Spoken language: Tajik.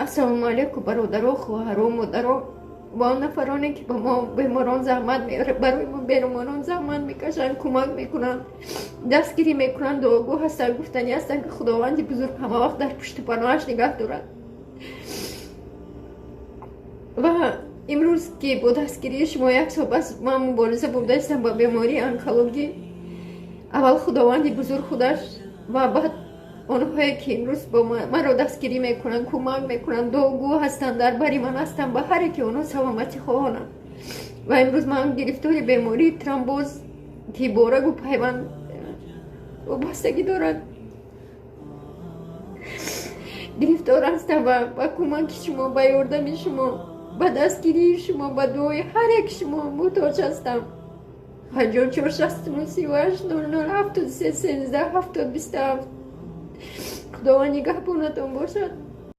Ассалому алайкум, бародаро, хоҳаро, модаро ва он нафароне, ки ба мо беморон заҳмат, барои мо беморон заҳмат мекашанд, кӯмак мекунанд, дастгирӣ мекунанд, дуогӯ ҳастанд. Гуфтанӣ ҳастанд, ки Худованди бузург ҳамавақт дар пушту паноҳаш нигаҳ дорад. Ва имрӯз, ки бо дастгирии шумо як сол пас ман мубориза бурдаистам ба бемории онкологӣ, аввал Худованди бузург худаш ва баъд онҳое, ки имрӯз бо маро дастгирӣ мекунанд, кӯмак мекунанд, дуогӯ ҳастанд, дар бари ман ҳастанд, ба ҳар яке онҳо саломатӣ хоҳонам. Ва имрӯз ман гирифтори бемории тромбоз, ки бо рагу пайванд вобастагӣ дорад, гирифтор ҳастам ва ба кӯмаки шумо, ба ёрдами шумо, ба дастгирии шумо, ба дуои ҳар яки шумо муҳтоҷ ҳастам. 54 69 38 00 73 13 70 27. Худованд нигаҳбонатон бошад.